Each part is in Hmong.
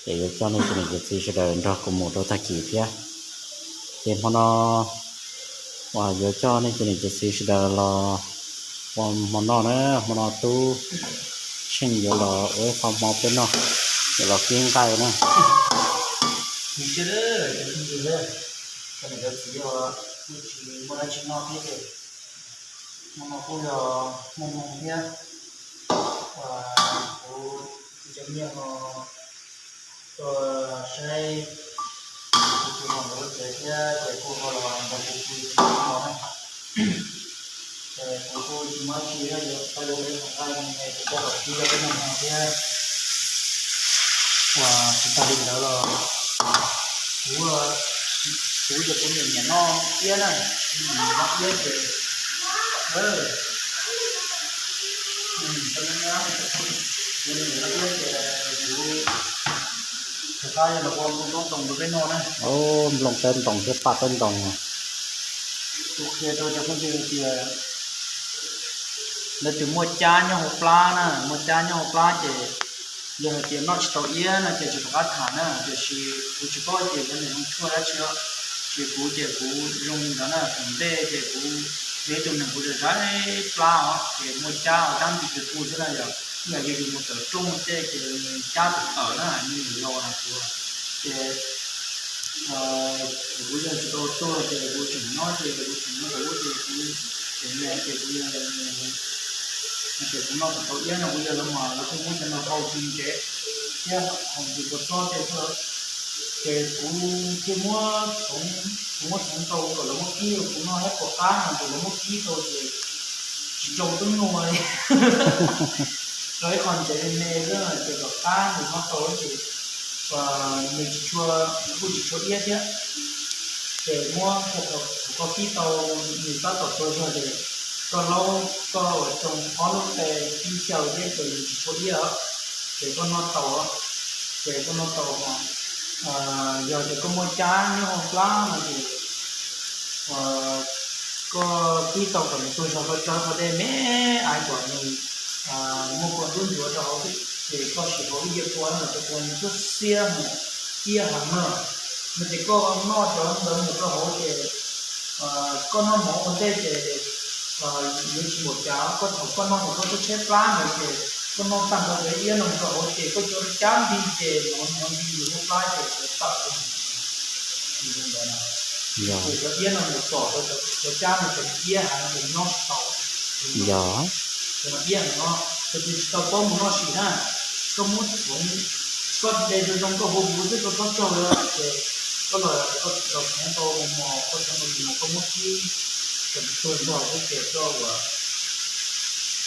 Ces yuav coj nej cov niam cov txiv sawv daws nrog kuv mus rau tag kis thiab. Ces hmo no uas yuav coj nej cov niam cov txiv sawv daws los ua hmo noj na, hmo no tub Tsheej yuav los ua ib qho hmo peb noj, yuav los kib nqaij na. Hmo no kuj yog hmo no thiab, kuv cov nyiaj no tuaj saib kuv tus no lawv lub tsev thiab ces kuj ho los nrog kuv pw no na. Ces kuv kuj tsis muaj dab tsi, yog tau yuav ib qho nqaij me me kuv coj los kib rau peb noj no thiab. Uas tsis tag li ntawd los kuv, kuv ces kuv nyiam nyiam noj iab na, nyiam noj iab ces, kuv nyiam noj iab ces kuv rov qab los ua nplooj teeb ntoo rau peb noj na. Nplooj teeb ntoo thiab paj teeb ntoo. Kuv qhia rau cov phooj ywg tias lawv tias muaj cab nyob hauv plab na, muaj cab nyob hauv plab ces yog hais tias noj tsis tau iab no ces tsis pom qab tham na, tiam sis kuv tsis paub tias cov niam zoo tshuaj dab tsi os, ces kuv ces kuv zoo li ntawd na, thaum ntej ces kuv yog ib tug neeg kuv zais plab os, ces muaj cab os, cab nti tus pus xwb na yom, ib yam li yus mus tawm rooj tej ces cab tawm tawm na, nws yog los na kuv, ces kuv yog tsis tau tuag ces kuv tseem nyob ces kuv tseem nyob tau ub ces kuv tseem nyiam ces kuv, ces kuv noj tsis tau iab no kuv yog lawv mas lawv kuj muab cov no hau ntsis ntsev thiab hau ntsis kua txob tej xwb. Ces kuv thiaj muab txhoov, kuv muab txhoov tau kom lawv muab kib rau kuv noj thiab, tom qab no ces lawv muab kib tau ces tsis tsau tub nua li. Rau ib qho ntsev me me xwb ces tom qab nws noj tau ces nws tsis tshua, nws kuj tsis tshua iab thiab. Ces muab, thaum koj kib tau nws tab tom tuag zog ces koj laub, koj ua tsoo ob lub qe kib xyaw thiab ces nws tsis tshua iab os, ces koj noj tau, ces koj noj tau. Yog tias koj muaj cab nyob hauv plab no ces koj kib tau kom nws tuag zog, koj tso qhov dej me aiv kom nws muaj kua ntub ntsuav rau hauv xwb, ces koj sim haus ib ce kua no, cov kua nws tuaj xiab mus iab heev na. No ces koj noj cov ntawd mus rau hauv ces koj noj mov ua ntej ces yuav tsis npaum cas, koj thaum koj noj thaum koj tshaib tshaib plab ntawd ces koj noj tag nrho cov iab no mus rau hauv ces koj cov cab nti ces nov nti yus lub plab ces yuav tawm. Ces cov iab no mus tom rau cov cab no ces nws iab heev ces nyob tsis tau. Yog, ces nws iab heev no, ces nws tsis tau paub mus noj sim na. Koj muab txhoov, koj de zoo zoo koj hu hu xwb, koj txhob tsaug li ces koj los koj txhoov tau mos mos, koj txhoov tau mos mos koj muab kib kom nws tuag zog xwb ces koj ua,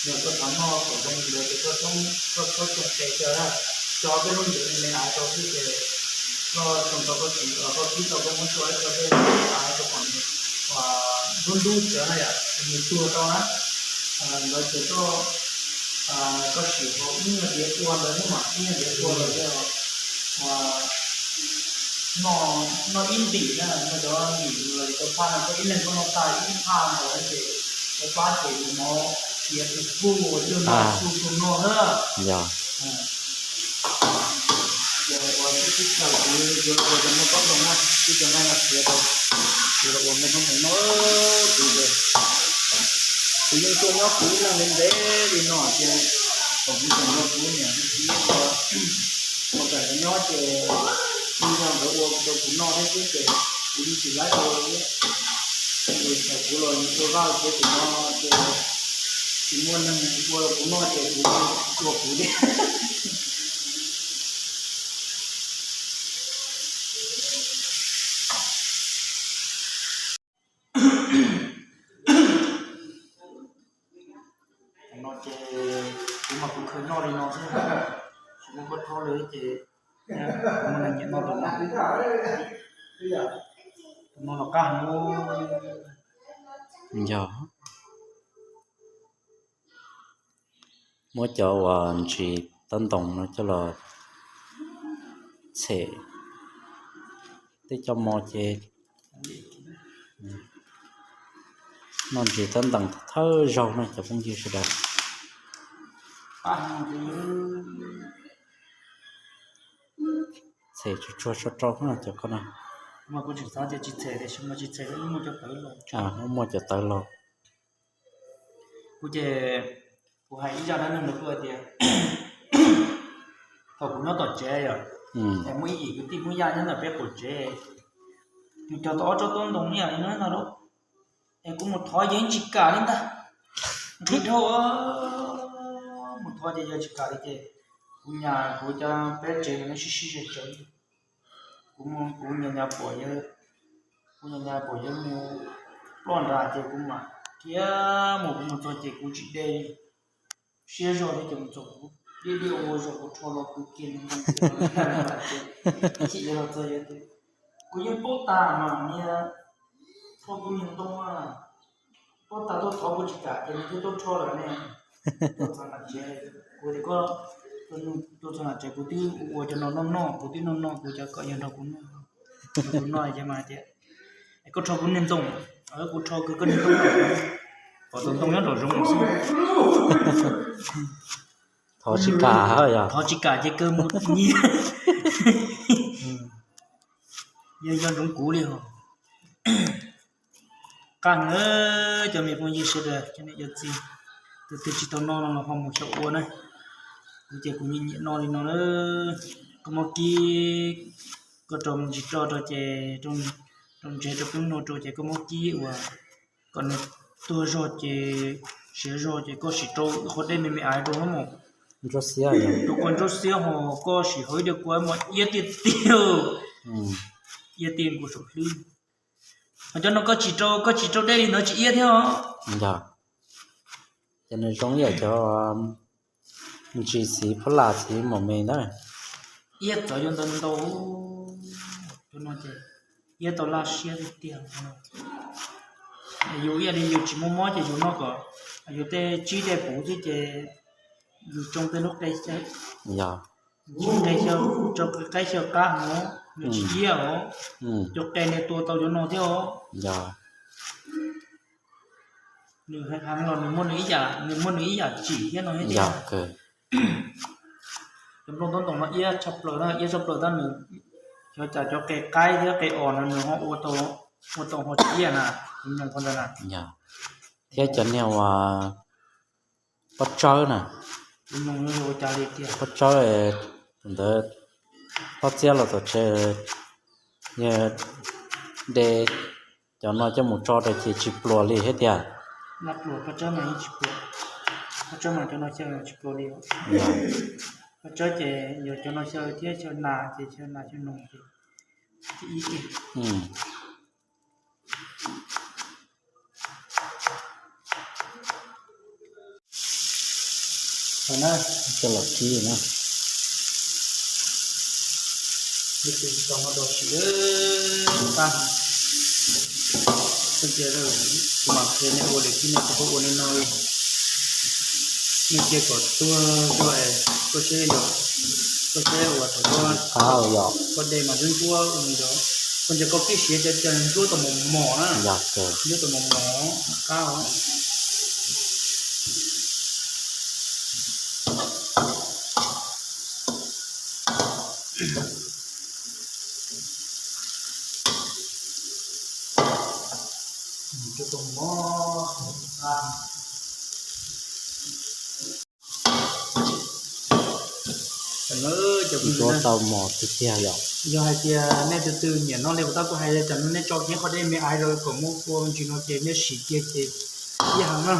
yog koj xav noj kom zoo li ntawd ces koj txhob, koj txhob tsoo tes kiag, tso peb lub ntsev me me aiv rau xwb ces koj tsoo tau koj txiv, koj kib tau koj muab tso ib co dej me me aiv rau kom nws ntub ntub tsawv na yom, nws tuag tau na. Ntawd ces koj, koj sim haus ib nyuag diav kua ntawd xwb mas, ib nyuag diav kua ntawd noj, noj ib ntim na, noj cov ntim los yog cov phaj no, koj ib leeg koj noj tag ib phaj ntawd ces cov plab ces nws hnov tiav tus pug ua cuag noj txuj txuj noj na. Yog. Ces ua tib tib chaws kuv yuav los ua cov nplooj teeb ntoo na, tib cov nqaij no khiav rau, khiav los ua nplooj teeb ntoo no. Kuv ces kuv yeej tuaj nyob kuv ib leeg ntev ntev li no ces thaum kuv tseem nrog kuv niam kuv txiv ua, ua kam nyob ces kuv nrog nkawd ua rau kuv noj thiab xwb ces kuv yeej tsis laib ua li. Ces thaum kuv los ua vaj ua tsev tim no ces tsis muaj neeg ua rau kuv noj ces kuv ua kuv thiab. No ces kuv mas kuv khaws noj li no xwb, tsis muaj koj rhaub li ces muaj neeg nyiam noj tus no. Tus no los qab heev. Yog, muab cov uas ntsis tab ntoos no coj los txhem tej coj mov ces noj ntsis tab ntoos thawj zaug no cov phooj ywg sawv daws. Txhem tsuag tsuag tso rau no cov ko na. Mas kuv tseem xav tias tsis txhem tiam sis mas tsis txhem, muaj cov tawv los. Muaj cov tawv los. Kuv ces kuv hais ib zaj dab neeg rau koj tias, thaum kuv nyob tom tsev yom, es muaj ib yim kwv tij Hmoob Yaj nyob ntawm peb qaum tsev, nws cog tau ob tsob tub ntoo ib yam li no no lauj. Es kuv mus thov yeej tsis kam li ntag. Nqhis dhau, mus thov ces yawg tsis kam li ces kuv nyas kuv cov peb tsev no sib sib ze tsawv. Kuv mus kuv nyas nyas pom yawg, kuv nyas nyas pom yawg mus ploj nrad ces kuv mam khiav mus, kuv mus txog ces kuv tsis de li. Siab zog thiab ces mus txog kuv dib dib ua zog kuv rho los kwv kiag li ntoo. Chim los txog yawg tias, kuv yeej paub tas mas niag, rho kuv niag ntoo, paub tas tuaj thov kuv tsis kam ces nws twb tuaj rho lawm ne. Tuaj txog nram tsev, kuv tias koj, tuaj txog nram tsev kuv twb ua cov no noj noj, kuv twb noj noj kuv cov kom yog nrog kuv noj. Nrog kuv noj ces mas tias, es koj rho kuv niag ntoo, kuv rho kwv koj niag ntoo, kom tus ntoo nyob nraum zoov xwb. Thov tsis kam, thov tsis kam ces kaw mus nyiag. Yog nco ntsoov kuv li os. Qab heev, cov me phooj ywg sawv daws, cov niam cov txiv, tus twg tsis tau noj no los ho mus xyaum ua na. Kuv ces kuv nyiam nyiam noj li no na. Koj muab kib, koj rau me ntsis roj rau ces, rau ntsev rau peb hnub rau ces koj muab kib uas kom nws tuag zog ces, siav zog ces koj sim rau qhov dej me me aiv rau hauv mos, rau kua ntsuab xiab ho koj sim haus ib diav kua mos iab tiag tiag, iab tiag nkaus saum hlwb. Ho cov no koj tsis rau, koj tsis rau dej li ntawd tsis iab thiab os. Yog, ces nws zoo ib yam cov ntsis txiv phab las txiv mos me ntawd. Iab txawv yuav ntau ntau, cov no ces iab tau laj siab tiag tiag. Yus ib yam li yus tsis muaj mob ces yus noj kom yus tej tsib tej puv xwb ces yus tsoo tej lub qe xyaw, yus tsoo qe xyaw, tsoo qe qaib xyaw qab hov, nws tsis iab os. Cov qe ne tua tau cov no thiab os. Yog, nws heev los nws muaj nws ib yam, nws muaj nws ib yam tsim thiab no thiab. Cov nplooj ntaub ntoos no iab tshaj plaws na, iab tshaj plaws tab nws, xyov cas cov qe qaib thiab qe os no nws ho ua tau, ua tau ho tsis iab na, kuv nyoo qhov ntawd na. Thiab cov niag uas pob tsawb na, pob tsawb ntawd, pob txiab los tom tsev, yog de cov no coj mus tso rau ces tsis pluas li thiab tiag. Pob tsawb mas cov no xyaw tsis pluas li. Pob tsawb ces yog cov no xyaw thiab xyaw nas ces xyaw nas xyaw noog ces ib tiag. Coj los kib na. Tab, kuv mam qhia nej ua lwm txij, nej tsis paub ua nej no li. Nej cia kom tuag zog, koj seb, koj seb uas thaum koj, koj de mas ntsuab ntsuab, koj ntsia koj kib siav cov cas ntsuab tau mos mos na. Ntsuab tau mos mos qab os. Ntsuab tau mos tiag tiag yom. Yog hais tias nej tus twg nyiam noj li uas tab kuv hais, tam sim no nej tso kiag qhov dej me aiv rau kom muab kua ntsis no ces nej sim kiag ces ib yam heev na.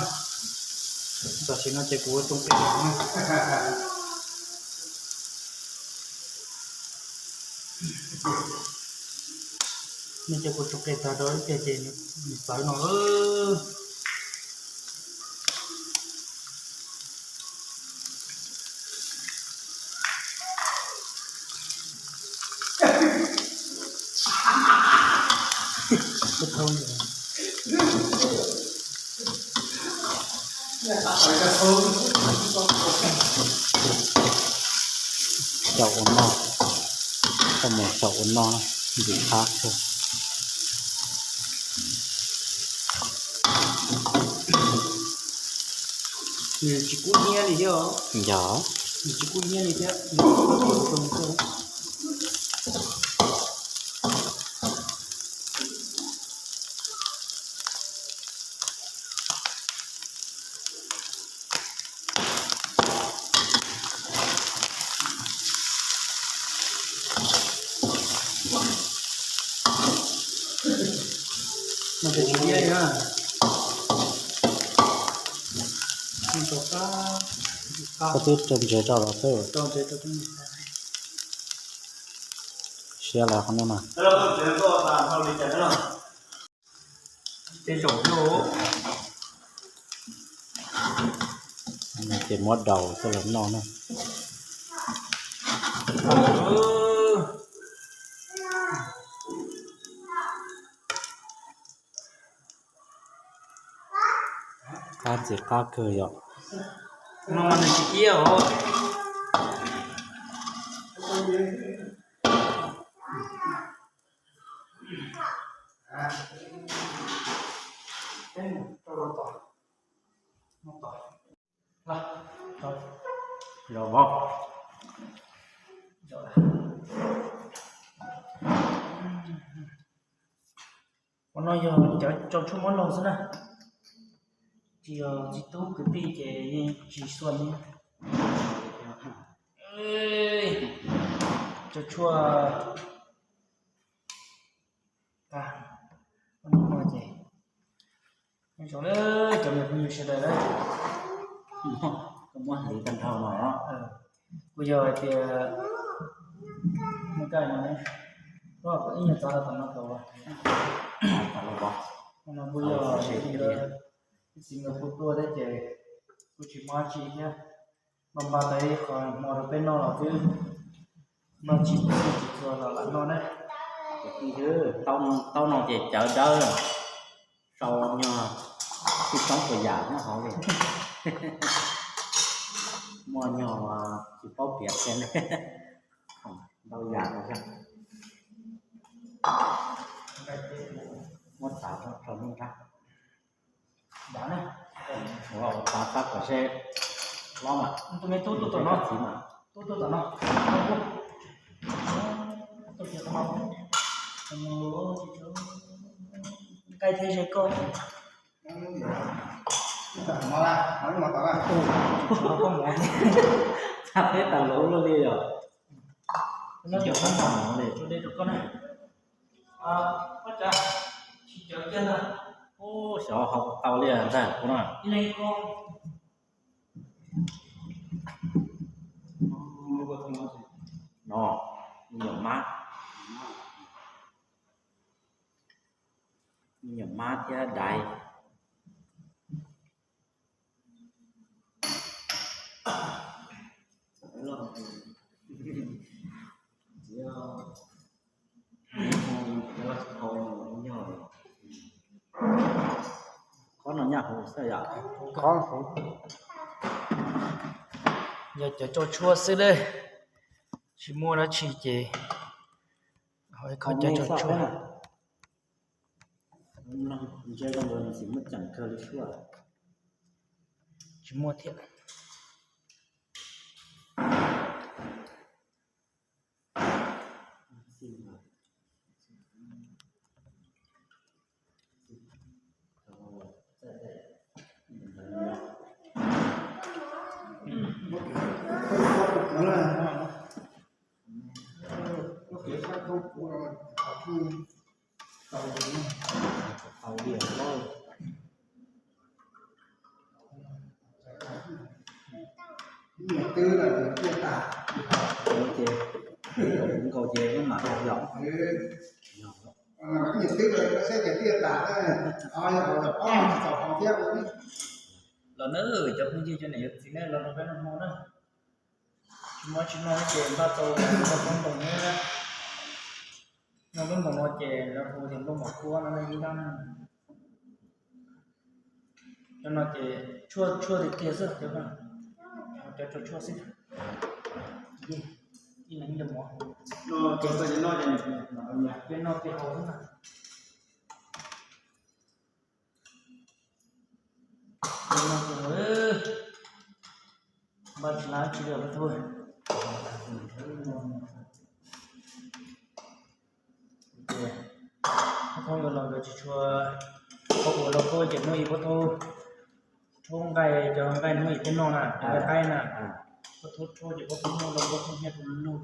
Tam sim no ces kuv ua tsoo qe no. Nej cia kuv tsoo qe tag rau ib pliag ces nws txawv no. Xyaum ua noj, koj mus xyaum ua noj ntxim qab kawg. Nws tsis kub hnyiab li thiab os. Yog, nws tsis kub hnyiab li thiab, nws tsis kub hnyiab li thiab. Koj twb rau ntses rau los xwb. Siav lawm qhov no mas. Ces muab daus coj los noj na. Qab ntxim qab kawg yom. No mas nws tsis iab os. Ua no yog cov tsau tshuaj muab laug xwb na, tsis yog txiv tub kwv tij ces yeej tsis xua li. Tsau tshuaj tag, ua no ces zoo li cov me phooj ywg sawv daws na, muab hliv tag nrho no. Kuj yog hais tias muaj kaj no, ib nyuag txav tom no tau, no kuj yog ib txiv nkawd kuj tuaj thiab ces kuj tsis muaj dab tsi thiab, npaj npaj tau ib qho hmo rau peb noj los twb noj tsis txhua los lam noj na. Taub no ces cawv dawb, sau nyuag tsis toob puas yam nyob hauv li. Muaj nyuag tsis paub piav qhia ntau yam no xwb. Muab txav rau nruab nrab. Ua txav txav kom seb lob mas. Tus me tub tuaj tom no, txiv mas tub tuaj tom no. Nqaij thiab ze koj. Txav peb tas luv luaj li yom. Cov koj mov li. Xyov hau tau li ntag kuv no. No, me nyuam mab, me nyuam mab thiab daiv. Qhov no nyaj hauv xwb yom. Qhov hauv. Yog cov tsau tshuaj xwb lawm, tsis muaj dab tsi ces ho ib qho cov tsau tshuaj. Ntsia zoo nkaus tsis muaj ceem kawg li suab. Tsis muaj thiab. Ib nyuag twb lawm tiaj tas. Ces nkaus ces mam hau yom. Ib nyuag twb lawm saib tias tiaj tas, ob txaus hau thiab. Los na, cov phooj ywg cov niam cov txiv nej los rau peb noj hmo na. Tsis muaj tsis noj ces npaj tau noj koob ntoos na. Noj koob ntoos no ces lawv hu tias nplooj mom kuab no ib dab. Cov no ces tshuaj tiag tiag xwb, cov tsau tshuaj xwb. Ib leeg ib daim mov, peb noj peb haus xwb na. Npaj tsis lab tsi li os peb tub. Peb tub los nkawd tsis tshua paub ua lauj kaub ces muab ib pob tub rhaub nqaij, cov nqaij hnub ib peb noj na, nqaij qaib na. Pob tub rhaub ces pob tub muab lauj kaub rhaub hnyiab rau lug.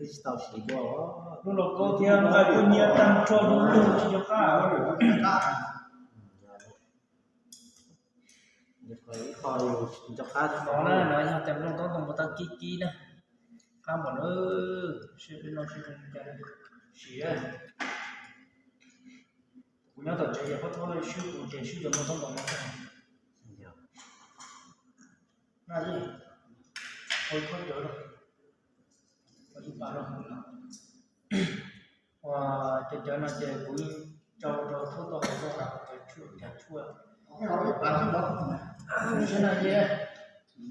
Tsis tau siv dua. Lub lauj kaub thiab nqaij kuj nyiab tag nrho lub lug tsis nco qab. Ib qho yus tsis nco qab no na, no yog tias nplooj taub ntoo puas tau kib kib na. Qab npaum no, seb peb noj seb zoo li cas. Siv, kuv nyob tom tsev ces pab thaub swb kuv ces swb cov nplooj taub ntoo no. Na, ua ib khob cawv rau, ua ib pas rau. Ua cov cawv no ces kuv yeej tso rau thaub tau hauv zog cov tshuaj, cov tshuaj. Siab na ye,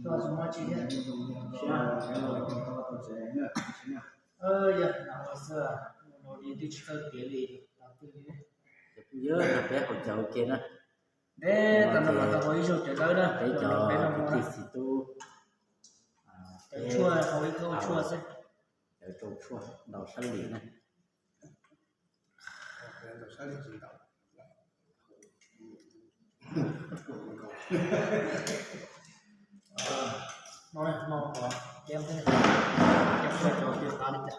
tuaj tsis muaj tsis thiab. Yog na ua xwb, ua li twb tsis txawj kev li. Yog peb haus cawv ua ke na. Deb tau no mas tau ua ib zaug cawv dawb na, peb cov kwv tij xib tub, cawv tshuaj, hau ib khob tshuaj xwb. Cawv rau tshuaj ntau sab lim na. No, no, no, cem xwb, cem xwb, cov tias qab li cas.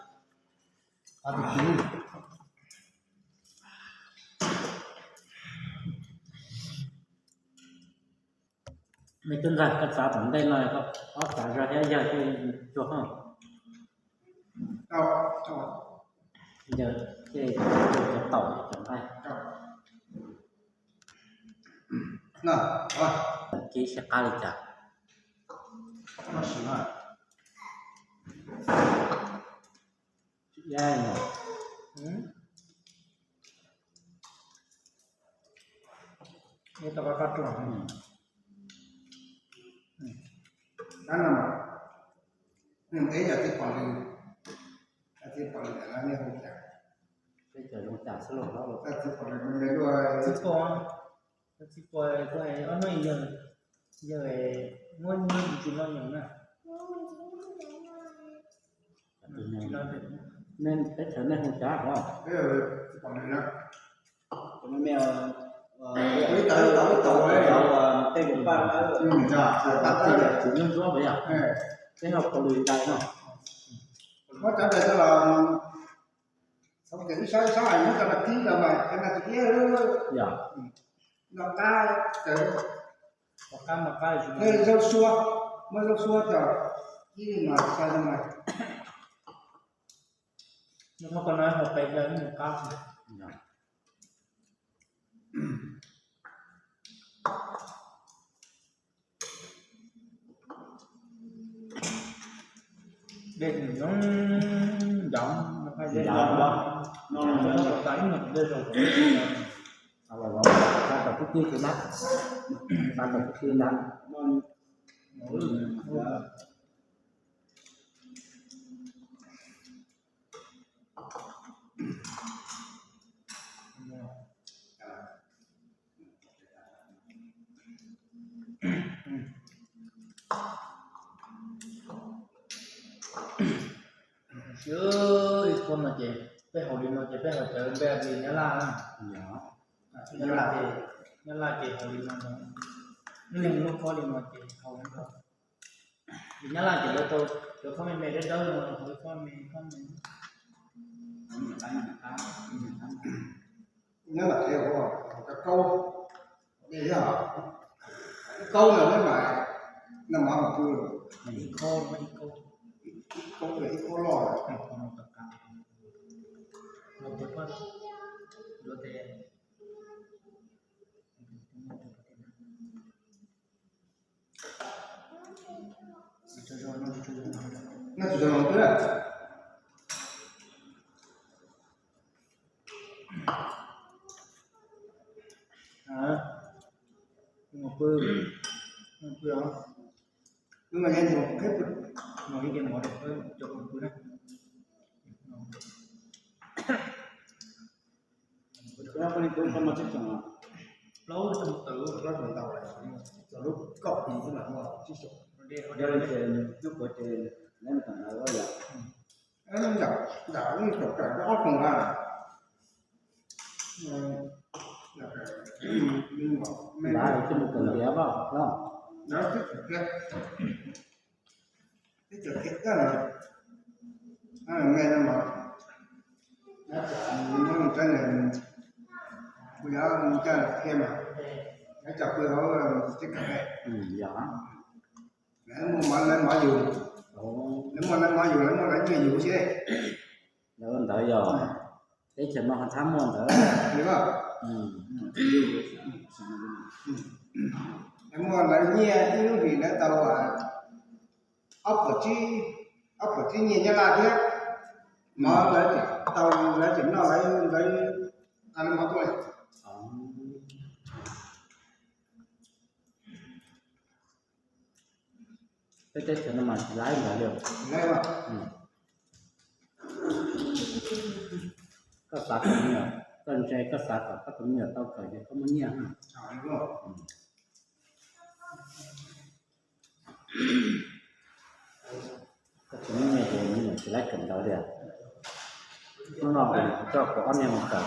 Qab tias qab. Nej twb nqa koj txav tom ntej no, koj txav zog thiab yawg thiaj cuag hos. Yawg thiaj cuag cov taum cov nqaij. Kib siab qab li cas. Ib tau pab pab ruam. Dab no mas, nej mus eb yam txiv pom lwm, yam txiv pom lwm no nej hu cas? Peb cov zoo cas xwb los hlob los txiv pom lwm me me luaj. Txiv pom, txiv pom kuv hais ob hnub yawg, yawg muab nyiaj ntsis no nyoos na. Teb chaws nej hu cas hov? Txiv pom lwm na. Cov me me, ib tau ib tau ib tau, tej yus paj, paj txi yam tsis nyob ntsuab puas yog? Peb hu pom lwm dais no. Muab cov dais coj los, txhob ib sab ib sab muab coj los kib los mas cov no tsis iab. Yog. No qab, qab mas qab, muab zaub suab, muab zaub suab coj kib mas sai no mas. Nyob qhov no ho pes kawg ib mus qab. Dej zoo ncoov, dej zoo, no, no, no, ib mus dej zoo. Los los, pab kom pub tij tsis nab, pab kom pub tij nab. Ib khob no ces peb haus li no ces peb haus cawv npe li Nyab Laj na. Nyab Laj ces, Nyab Laj ces haus li no, lub khob li no ces haus li no. Vim Nyab Laj ces lawv tau cov khob me me dawb dawb no, haus ib khob me, khob me. Nyab Laj ces haus cov kaub, kaub no neb mas, noj mov haus pw, ib khob, ib khob, ib khob loj, no tes, no tes. Noj tsis tau los twb. Mus pw, mus pw os. Wb mas yeej mus qhib pw, mus ib ce mov rau peb cov pw pw na. Plaub xyoo tawm, plaub xyoo ntau lawm, txog lub kaum pis xwb mas muaj tsib xyoos. Yog li ces nub puav ces neb mus tom ntawd yom. Nram, nram lub kaum pis ob xyoo na. Nram twb mus kawm ntiav pom no. Nram twb kawm ntiav, twb kawm ntiav, me no thiab mas, lawv cov pw hauv teb kav, lawv muaj mov lawv mov yus, lawv muaj lawv mov yus, lawv muaj lawv nyiaj yus xwb. Lawv ua ntawd yog teb chaws no ho txhob muaj ntawd. Lawv muaj lawv nyiaj ib lub hlis lawv tau ob puas tsib, ob puas tsib nyiaj Nyab Laj thiab, mov lawv tseem tau, lawv tseem noj lawv, lawv mov tuaj. Peb teb chaws no mas tsis laib ntawd li. Koj xav kom me nyuam, koj ntse koj xav kom koj tus me nyuam tau kawm ces koj muaj nyiaj. Koj tsis muaj nyiaj ces me nyuam tsis laib kawm ntawv li. Hnub no kuv coj kuv ob niag mus kawm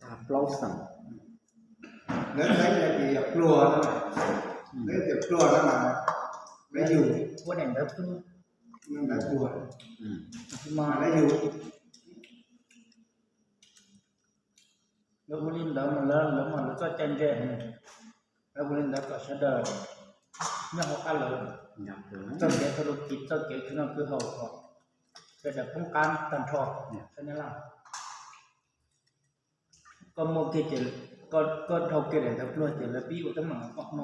tag plaub xeem. Lawv tias pluag, lawv tias pluag no mas lawv yug, ua daim ntawv pluag, ntawv pluag, lawv yug. Lawv ua li ntawd mas lawv, lawv mas lawv txoj cai ntse heev. Lawv ua li ntawd kom sawv daws nyob hauv qab lawv, txoj kev thauj lub kis, txoj kev khwv noj khwv haus kom sawv daws poob qab tag nrho. Koj muaj kiag ces, koj dhau kiag daim ntawv pluag ces lawv pib ua teeb meem koj no.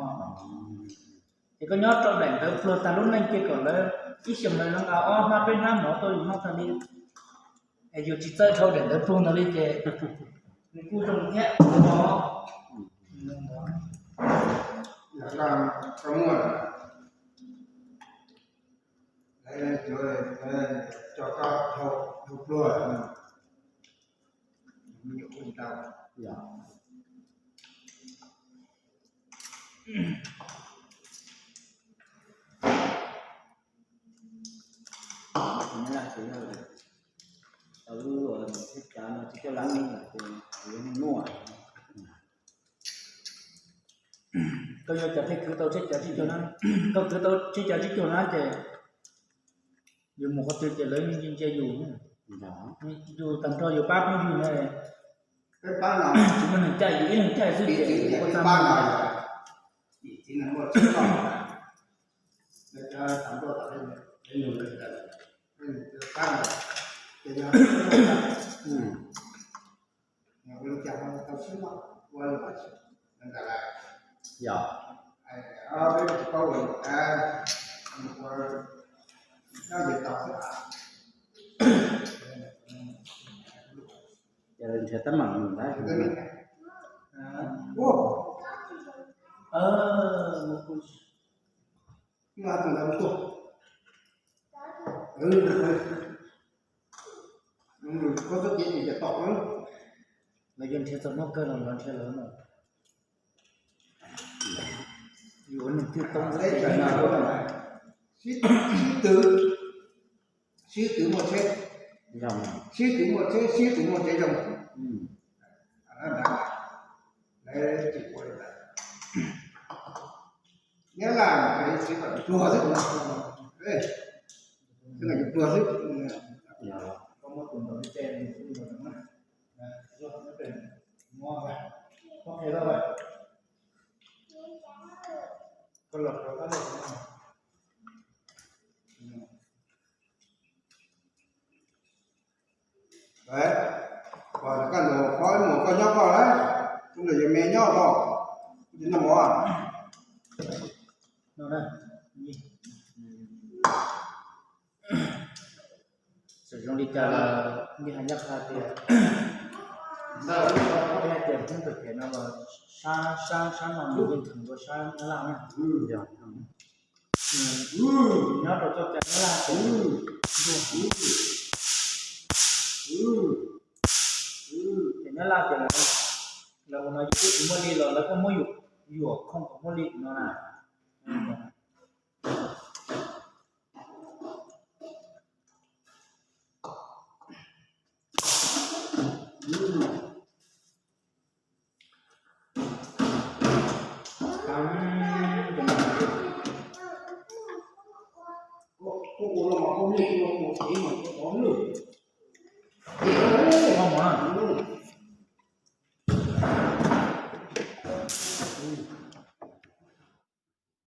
Ces koj nyob rau daim ntawv pluag tag lub neej kiag kom lawv ib xyoos lawv nqa ob hnab peb hnab mov tuaj yus noj tag li. Es yus tsis txawj dhau daim ntawv pluag ntawd li ces nws kuj zoo thiab. Cov pluag, tau lub tsheb cav no tsis coj lab nws ces yuav muaj. Koj yuav cov thiaj khwv tau tsheb cav tsib caug na, koj khwv tau tsheb cav tsib caug na ces yus mus qhov twg ces lawv ntsia yus, yus tag nrho yus pab phooj ywg na. Peb pab no tsis muaj neeg caij, yus ib leeg caij xwb ces pab no. Yog, ces nrhiav teeb meem mus ntag. Lawv yuav nrhiav txog hnub kawg los lawv nrhiav lawv no. Yuav ua neeg twj toob, sib twv, sib twv muaj tsheb, sib twv muaj tsheb, sib twv muaj tsev zoo. Lawv tsis ua li ntawd. Nyab Laj ces tsis kom pluag xwb, tsis kom pluag xwb. Koj muab tus ntawd li ces, koj los rau koj lej. Pom koj ntawd, pom ib muam koj nyob koj lawm, tus ntawd yog me nyob koj, tus no mov. Txawm zoo li cas los nws hais nyob qhov tias, nyob tias hnub pem pem no los sab, sab, sab no nws yeej theem dua sab Nyab Laj na. Nyob rau txoj cai Nyab Laj ces ntuj, ces Nyab Laj ces lawv, lawv ua no yus twb tsis muaj li los lawv kuj muab yus yuam khoom kom muaj li no na.